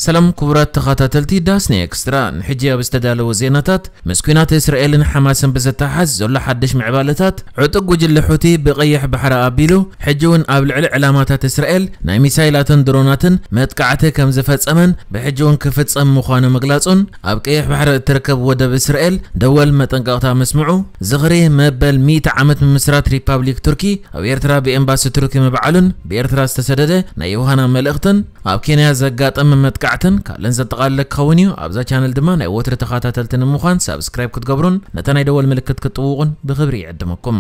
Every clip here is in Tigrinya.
ሰላም ክቡራት ተኸታተልቲ ዳስኒ ኤክስትራ፣ ንሕጂ ኣብ ዝተዳለወ ዜናታት፣ ምስ ኲናት እስራኤልን ሓማስን ብዝተሓዝ ዘሎ ሓድሽ ምዕባለታት፣ ዕጡቕ ጉጅለ ሑቲ ብቐይሕ ባሕሪ ኣቢሉ፣ ሕጂ እውን ኣብ ልዕሊ ዕላማታት እስራኤል ናይ ሚሳይላትን ድሮናትን መጥቃዕቲ ከም ዝፈጸመን ብሕጂ እውን ክፍጸም ምዃኑ ምግላጹን፣ ኣብ ቀይሕ ባሕሪ እትርከብ ወደብ እስራኤል ደወል መጠንቀቕታ ምስምዑ፣ ዝኽሪ መበል ሚእቲ ዓመት ምምስራት ሪፓብሊክ ቱርኪ ኣብ ኤርትራ ብኤምባሲ ቱርኪ ምብዓሉን ብኤርትራ ዝተሰደደ ናይ ዮሃና መልእኽትን፣ ኣብ ኬንያ ዘጋጠመ መጥቃዕትን ካልእን ዘጠቓለለ ክኸውን እዩ። ኣብዛ ቻነል ድማ ናይ ወትሪ ተኸታተልቲ ንምዃን ሳብስክራይብ ክትገብሩን ነታ ናይ ደወል ምልክት ክትጥውቑን ብኽብሪ ይዕድመኩም።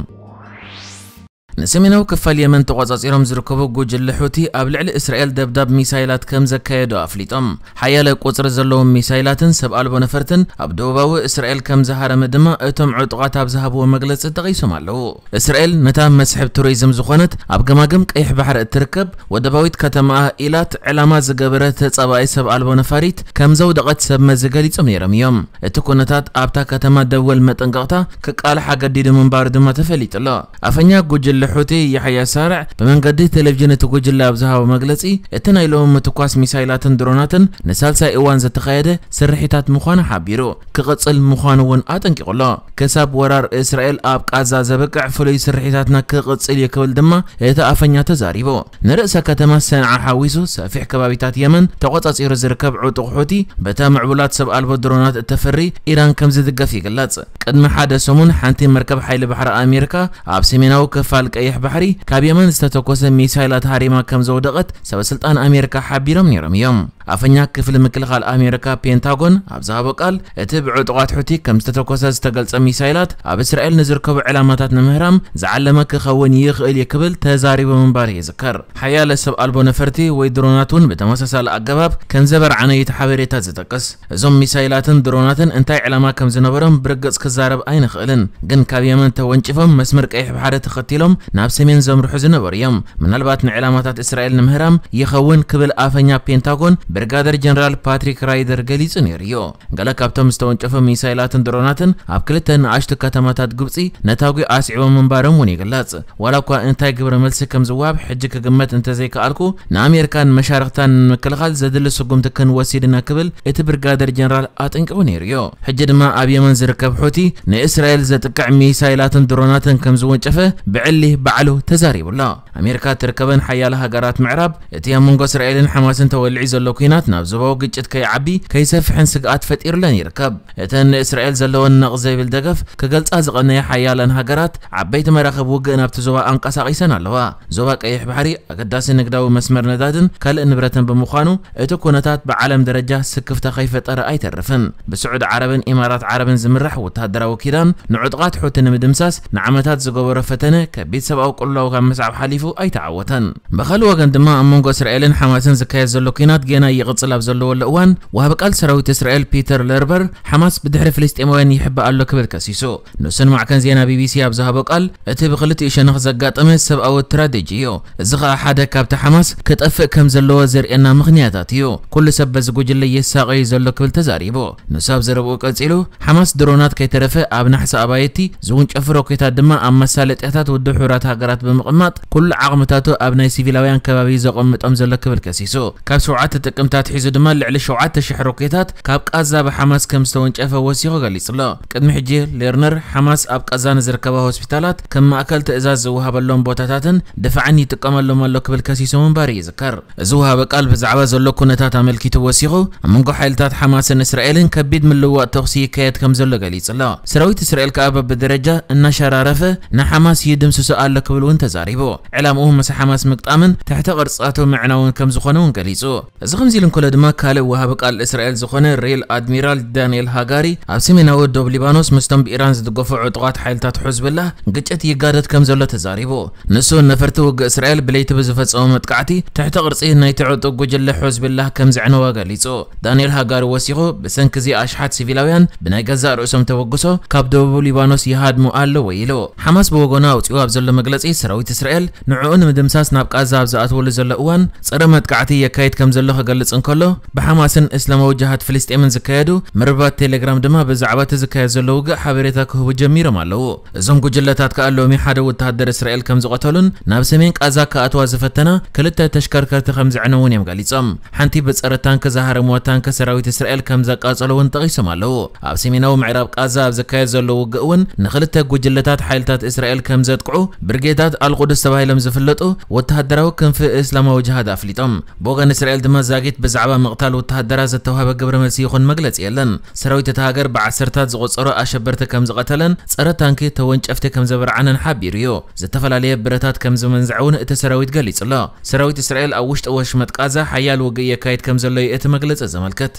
ንሰሜናዊ ክፋል የመን ተቖጻጺሮም ዝርከቡ ጉጅለ ሑቲ ኣብ ልዕሊ እስራኤል ደብዳብ ሚሳይላት ከም ዘካየዱ ኣፍሊጦም። ሓያለ ቁጽሪ ዘለዎም ሚሳይላትን ሰብ ኣልቦ ነፈርትን ኣብ ደቡባዊ እስራኤል ከም ዝሃረመ ድማ እቶም ዕጡቓት ኣብ ዝሃብዎ መግለጺ ጠቒሶም ኣለዉ። እስራኤል ነታ መስሕብ ቱሪዝም ዝኾነት ኣብ ገማግም ቀይሕ ባሕሪ እትርከብ ወደባዊት ከተማ ኢላት ዕላማ ዝገበረ ተጻባኢ ሰብ ኣልቦ ነፋሪት ከም ዘውደቐት ሰብ መዚ ገሊጾም ነይሮም እዮም። እቲ ኩነታት ኣብታ ከተማ ደወል መጠንቀቕታ ክቃላሕ ኣገዲዱ ምንባሩ ድማ ተፈሊጡ ኣሎ። ኣፈኛ ጉጅለ ሑቲ ያሕያ ሳርዕ ብመንገዲ ቴሌቪዥን እቲ ጉጅለ ኣብ ዝሃቦ መግለጺ፣ እቲ ናይ ሎሚ ምትኳስ ሚሳይላትን ድሮናትን ንሳልሳይ እዋን ዝተኻየደ ስርሒታት ምዃኑ ሓቢሩ፣ ክቕጽል ምዃኑ እውን ኣጠንቂቑ ኣሎ። ክሳብ ወራር እስራኤል ኣብ ቃዛ ዘብቅዕ ፍሉይ ስርሒታትና ክቕጽል እዩ ክብል ድማ እቲ ኣፈኛ ተዛሪቡ። ንርእሰ ከተማ ሰንዓ ሓዊሱ ሰፊሕ ከባቢታት የመን ተቖጻጺሩ ዝርከብ ዕጡቕ ሑቲ፣ በታ ምዕቡላት ሰብ ኣልቦ ድሮናት እተፍሪ ኢራን ከም ዝድገፍ ይግለጽ። ቅድሚ ሓደ ሰሙን ሓንቲ መርከብ ሓይሊ ባሕሪ ኣሜሪካ ኣብ ሰሜናዊ ክፋል ቀይሕ ባሕሪ ካብ የመን ዝተተኮሰ ሚሳይላት ሃሪማ ከም ዘውደቐት ሰበስልጣን ኣሜሪካ ሓቢሮም ነይሮም እዮም። ኣፈኛ ክፍሊ ምክልኻል ኣሜሪካ ፔንታጎን ኣብ ዝሃቦ ቃል፣ እቲ ብዕጡቓት ሑቲ ከም ዝተተኮሰ ዝተገልጸ ሚሳይላት ኣብ እስራኤል ንዝርከቡ ዕላማታት ንምህራም ዝዓለመ ክኸውን ይኽእል እዩ ክብል ተዛሪቡ ምንባሩ ይዝከር። ሓያለ ሰብ ኣልቦ ነፈርቲ ወይ ድሮናት እውን ብተመሳሳሊ ኣገባብ ከም ዘበርዓነ እዩ እቲ ሓበሬታ ዝጠቅስ። እዞም ሚሳይላትን ድሮናትን እንታይ ዕላማ ከም ዝነበሮም ብርግጽ ክዛረብ ኣይንኽእልን፣ ግን ካብ የመን ተወንጭፎም መስመር ቀይሕ ባሕሪ ተኸቲሎም ናብ ሰሜን ዘምርሑ ዝነበሩ እዮም። ምናልባት ንዕላማታት እስራኤል ንምህራም ይኸውን ክብል ኣፈኛ ፔንታጎን ብርጋደር ጀነራል ፓትሪክ ራይደር ገሊጹ ነይሩ እዩ። ገለ ካብቶም ዝተወንጨፉ ሚሳይላትን ድሮናትን ኣብ ክልተ ንኣሽቱ ከተማታት ግብጺ ነታጒ ኣስዒቦም ምንባሮም እውን ይግለጽ። ዋላ እኳ እንታይ ግብረ መልሲ ከም ዝወሃብ ሕጂ ክግመት እንተዘይከኣልኩ፣ ንኣሜሪካን መሻርኽታን ንምክልኻል ዘድሊ ስጉምቲ ክንወስድ ኢና ክብል እቲ ብርጋደር ጀነራል ኣጠንቂቑ ነይሩ እዩ። ሕጂ ድማ ኣብ የመን ዝርከብ ሑቲ ንእስራኤል ዘጥቅዕ ሚሳይላትን ድሮናትን ከም ዝወንጨፈ ብዕሊ ባዕሉ ተዛሪቡ ኣሎ። ኣሜሪካ እትርከበን ሓያለ ሃገራት ምዕራብ፣ እቲ ኣብ መንጎ እስራኤልን ሓማስን ተወሊዑ ዘሎ ኲናት ናብ ዞባዊ ግጭት ከይዓቢ ከይሰፍሕን ስግኣት ፈጢሩለን ይርከብ። እተን ንእስራኤል ዘለወን ነቕ ዘይብል ደገፍ ክገልጻ ዝቐነየ ሓያለን ሃገራት፣ ዓበይቲ መራኽብ ውግእ ናብቲ ዞባ ኣንቀሳቒሰን ኣለዋ። ዞባ ቀይሕ ባሕሪ ኣገዳሲ ንግዳዊ መስመር ነዳድን ካልእ ንብረትን ብምዃኑ፣ እቲ ኩነታት ብዓለም ደረጃ ስክፍታ ከይፈጠረ ኣይተርፍን። ብስዑዲ ዓረብን ኢማራት ዓረብን ዝምራሕ ወተሃደራዊ ኪዳን፣ ንዕጡቓት ሑቲ ንምድምሳስ ንዓመታት ዝገበሮ ፈተነ፣ ከቢድ ሰብኣዊ ቅልውላው ካብ ምስዓብ ሓሊፉ ኣይተዓወተን። ብኻልእ ወገን ድማ፣ ኣብ መንጎ እስራኤልን ሓማስን ዝካየድ ዘሎ ኲናት ጌና ይቕጽል ኣብ ዘለወሉ እዋን፣ ወሃቢ ቃል ሰራዊት እስራኤል ፒተር ለርበር፣ ሓማስ ብድሕሪ ፍልስጤማውያን ይሕባእ ኣሎ ክብል ከሲሱ። ንሱን ማዕከን ዜና ቢቢሲ ኣብ ዝሃቦ ቃል፣ እቲ ብኽልቲኡ ሸነኽ ዘጋጠመ ሰብኣዊ ትራጀዲ እዩ። እዚ ኸኣ ሓደ ካብቲ ሓማስ ክጠፍእ ከም ዘለዎ ዘርእየና ምኽንያታት እዩ። ኩሉ ሰብ በዚ ጉጅለ የሳቐዩ ዘሎ ክብል ተዛሪቡ። ንሱ ኣብ ዘረብኡ ቀጺሉ፣ ሓማስ ድሮናት ከይተረፈ ኣብ ናሕሲ ኣባይቲ ዝውንጨፉ ሮኬታት ድማ ኣብ መሳለጥያታት ውድብ ሕቡራት ሃገራት ብምቕማጥ ኩሉ ዓቕምታቱ ኣብ ናይ ሲቪላውያን ከባቢ ዘቐምጦም ዘሎ ክብል ከሲሱ። ካብ ሸውዓተ ጥቅምቲ ኣትሒዙ ድማ ልዕሊ ሸውዓተ ሽሕ ሮኬታት ካብ ቃዛ ብሓማስ ከም ዝተወንጨፈ ወሲኹ ገሊጹ ኣሎ። ቅድሚ ሕጂ ሌርነር ሓማስ ኣብ ቃዛ ንዝርከባ ሆስፒታላት ከም ማእከል ትእዛዝ ዝወሃበሎም ቦታታትን ድፋዕን ይጥቀመሎም ኣሎ ክብል ከሲሱ ምንባሩ ይዝከር። እዚ ወሃቢ ቃል ብዛዕባ ዘሎ ኩነታት ኣመልኪቱ ወሲኹ፣ ኣብ መንጎ ሓይልታት ሓማስን እስራኤልን ከቢድ ምልውዋጥ ተኹሲ ይካየድ ከም ዘሎ ገሊጹ ኣሎ። ሰራዊት እስራኤል ከኣ በብደረጃ እናሸራረፈ ንሓማስ ይድምስሶ ኣሎ ክብል እውን ተዛሪቡ። ዕላምኡ ምስ ሓማስ ምግጣምን ትሕተ ቅርጻቱ ምዕናውን ከም ዝኾነ እውን ገሊጹ። እዚ ከምዚ ኢሉ እንከሎ ድማ፣ ካልእ ወሃቢ ቃል እስራኤል ዝኾነ ሬል ኣድሚራል ዳንኤል ሃጋሪ ኣብ ሰሜናዊ ዶብ ሊባኖስ ምስቶም ብኢራን ዝድገፉ ዕጡቓት ሓይልታት ሑዝብላህ ግጭት ይጋደድ ከም ዘሎ ተዛሪቡ። ንሱ፣ ነፈርቲ ውግእ እስራኤል ብለይቲ ብዝፈጸሞ መጥቃዕቲ ትሕቲ ቅርጺ ናይቲ ዕጡቕ ጉጅለ ሑዝብላህ ከም ዘዕነወ ገሊጹ። ዳንኤል ሃጋሪ ወሲኹ፣ ብሰንኪ እዚ ኣሽሓት ሲቪላውያን ብናይ ገዛእ ርእሶም ተበግሶ ካብ ደቡብ ሊባኖስ ይሃድሙ ኣለዉ ኢሉ። ሓማስ ብወገኑ ኣውጺኡ ኣብ ዘሎ መግለጺ፣ ሰራዊት እስራኤል ንዕኡ ንምድምሳስ ናብ ቃዛ ኣብ ዝኣትወሉ ዘሎ እዋን ጸረ መጥቃዕቲ የካይድ ከም ዘሎ ክገልጽ እንከሎ፣ ብሓማስን እስላማዊ ጅሃድ ፍልስጤምን ዝካየዱ መርበባት ቴሌግራም ድማ ብዛዕባ እቲ ዝካየድ ዘሎ ውግእ ሓበሬታ ክህቡ ጀሚሮም ኣለዉ። እዞም ጉጅለታት ከኣ ሎሚ ሓደ ወተሃደር እስራኤል ከም ዝቐተሉን ናብ ሰሜን ቃዛ ክኣትዋ ዝፈተና ክልተ ተሽከርከርቲ ከም ዘዕነውን እዮም ገሊጾም። ሓንቲ ብጸረ ታንክ ዝሃረምዋ ታንክ ሰራዊት እስራኤል ከም ዘቃጸሎ እውን ጠቒሶም ኣለዉ። ኣብ ሰሜናዊ ምዕራብ ቃዛ ኣብ ዝካየድ ዘሎ ውግእ እውን ንኽልተ ጉጅለታት ሓይልታት እስራኤል ከም ዘጥቅዑ ብርጌዳት ኣልቁድስ ተባሂሎም ዝፍለጡ ወተሃደራዊ ክንፊ እስላማዊ ጅሃድ ኣፍሊጦም። ብወገን እስራኤል ድማ ዛጊት ብዛዕባ ምቕታል ወተሃደራት ዝተዋህበ ግብረ መልሲ ይኹን መግለጺ የለን። ሰራዊት እታ ሃገር ብዓሰርታት ዝቑጸሩ ኣሸበርቲ ከም ዝቐተለን ጸረ ታንኪ ተወንጨፍቲ ከም ዘበርዓነን ሓቢሩ እዩ። ዝተፈላለየ ብረታት ከም ዝመንዝዐ እውን እቲ ሰራዊት ገሊጹ ኣሎ። ሰራዊት እስራኤል ኣብ ውሽጢ ወሽመጥ ቃዛ ሓያል ውግእ የካይድ ከም ዘሎ እዩ እቲ መግለጺ ዘመልክት።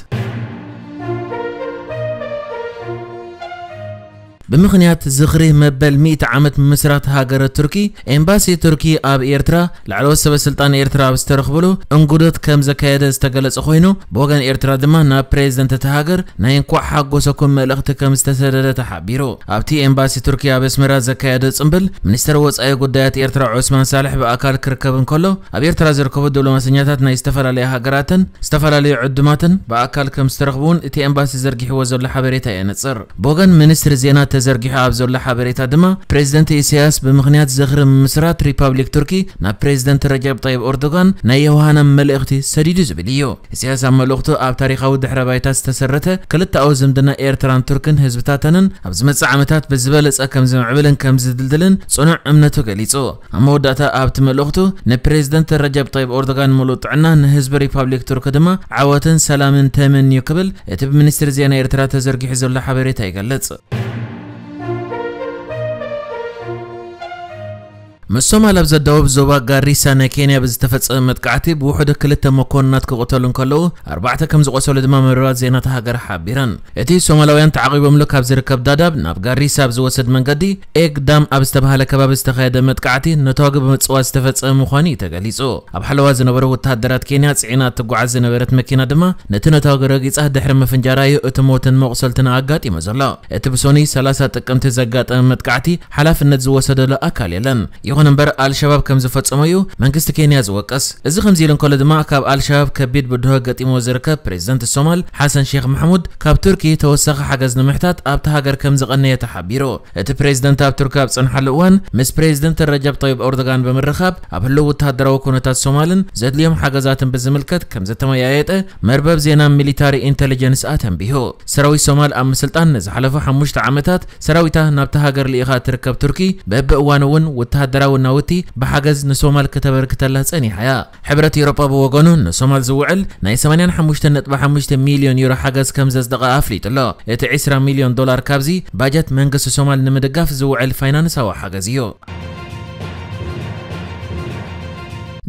ብምኽንያት ዝኽሪ መበል ሚእቲ ዓመት ምስራት ሃገረ ቱርኪ፣ ኤምባሲ ቱርኪ ኣብ ኤርትራ ላዕለዎት ሰበ ስልጣን ኤርትራ ኣብ ዝተረኽብሉ እንጉዶት ከም ዘካየደ ዝተገለጸ ኮይኑ፣ ብወገን ኤርትራ ድማ ናብ ፕሬዝደንት እታ ሃገር ናይ እንኳዕ ሓጎሰኩም መልእኽቲ ከም ዝተሰደደ ተሓቢሩ። ኣብቲ ኤምባሲ ቱርኪ ኣብ ኣስመራ ዘካየደ ጽምብል፣ ሚኒስተር ወጻኢ ጉዳያት ኤርትራ ዑስማን ሳልሕ ብኣካል ክርከብ እንከሎ፣ ኣብ ኤርትራ ዝርከቡ ዲፕሎማሰኛታት ናይ ዝተፈላለያ ሃገራትን ዝተፈላለዩ ዕዱማትን ብኣካል ከም ዝተረኽቡ እውን እቲ ኤምባሲ ዘርጊሕዎ ዘሎ ሓበሬታ የነጽር። ብወገን ሚኒስትሪ ዜና ተዘርጊሑ ኣብ ዘሎ ሓበሬታ ድማ፣ ፕሬዝደንት ኢሳያስ ብምኽንያት ዝኽሪ ምምስራት ሪፓብሊክ ቱርኪ ናብ ፕሬዝደንት ረጀብ ጠይብ ኦርዶጋን ናይ የውሃና መልእኽቲ ሰዲዱ ዝብል እዩ። ኢሳያስ ኣብ መልእኽቱ ኣብ ታሪኻዊ ድሕረ ባይታ ዝተሰረተ ክልተኣዊ ዝምድና ኤርትራን ቱርክን ህዝብታተንን ኣብ ዝመጽእ ዓመታት ብዝበለጸ ከም ዝምዕብልን ከም ዝድልድልን ጽኑዕ እምነቱ ገሊጹ። ኣብ መወዳእታ ኣብቲ መልእኽቱ ንፕሬዝደንት ረጀብ ጠይብ ኦርዶጋን ምሉእ ጥዕና፣ ንህዝቢ ሪፓብሊክ ቱርክ ድማ ዓወትን ሰላምን ተመንዩ ክብል እቲ ብሚኒስትሪ ዜና ኤርትራ ተዘርጊሑ ዘሎ ሓበሬታ ይገልጽ። ምስ ሶማል ኣብ ዘዳውብ ዞባ ጋሪሳ ናይ ኬንያ ብዝተፈጸመ መጥቃዕቲ ብውሕዱ ክልተ መኮንናት ክቕተሉ እንከለዉ፣ ኣርባዕተ ከም ዝቖሰሉ ድማ መርበባት ዜና እታ ሃገር ሓቢረን። እቲ ሶማላውያን ተዓቒቦምሉ ካብ ዝርከብ ዳዳብ ናብ ጋሪሳ ኣብ ዝወስድ መንገዲ ኤግ ዳም ኣብ ዝተባህለ ከባቢ ዝተኻየደ መጥቃዕቲ ነታዋጊ ብምጽዋት ዝተፈጸመ ምዃኑ እዩ ተገሊጹ። ኣብ ሓለዋ ዝነበሩ ወተሃደራት ኬንያ ጽዒና እትጓዓዝ ዝነበረት መኪና ድማ ነቲ ነታዋጊ ረጊጻ ድሕሪ ምፍንጃራ እዩ እቲ ሞትን መቑሰልትን ኣጋጢሙ ዘሎ። እቲ ብሶኒ ሰላሳ ጥቅምቲ ዘጋጠመ መጥቃዕቲ ሓላፍነት ዝወሰደሉ ኣካል የለን። ይኹን እምበር ኣልሸባብ ከም ዝፈጸሞ እዩ መንግስቲ ኬንያ ዝወቅስ። እዚ ከምዚ ኢሉ እንከሎ ድማ ካብ ኣልሸባብ ከቢድ ብድሆ ገጢሞ ዝርከብ ፕሬዝደንት ሶማል ሓሰን ሼክ ማሕሙድ ካብ ቱርኪ ተወሳኺ ሓገዝ ንምሕታት ኣብቲ ሃገር ከም ዝቐነየ ተሓቢሩ። እቲ ፕሬዝደንት ኣብ ቱርኪ ኣብ ጸንሓሉ እዋን ምስ ፕሬዝደንት ረጀብ ጠይብ ኦርዶጋን ብምርኻብ ኣብ ህልው ወተሃደራዊ ኩነታት ሶማልን ዘድልዮም ሓገዛትን ብዝምልከት ከም ዝተመያየጠ መርበብ ዜና ሚሊታሪ ኢንተሊጀንስ ኣተንቢሁ። ሰራዊት ሶማል ኣብ ምስልጣን ንዝሓለፉ ሓሙሽተ ዓመታት ሰራዊታ ናብታ ሃገር ልኢኻ እትርከብ ቱርኪ በብእዋኑ እውን ወተሃደራዊ ናውቲ ብሓገዝ ንሶማል ከተበርክተላ ጸኒሓ እያ። ሕብረት ኤውሮጳ ብወገኑ ንሶማል ዝውዕል ናይ ሰማንያን ሓሙሽተን ነጥቢ ሓሙሽተ ሚልዮን ዩሮ ሓገዝ ከም ዘጽደቐ ኣፍሊጡ ኣሎ። እቲ ዕስራ ሚልዮን ዶላር ካብዚ ባጀት መንግስቲ ሶማል ንምድጋፍ ዝውዕል ፋይናንሳዊ ሓገዝ እዩ።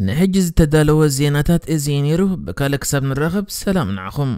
ንሕጂ ዝተዳለወ ዜናታት እዚ እዩ ነይሩ። ብካልእ ክሳብ ንራኸብ ሰላም ንዓኹም።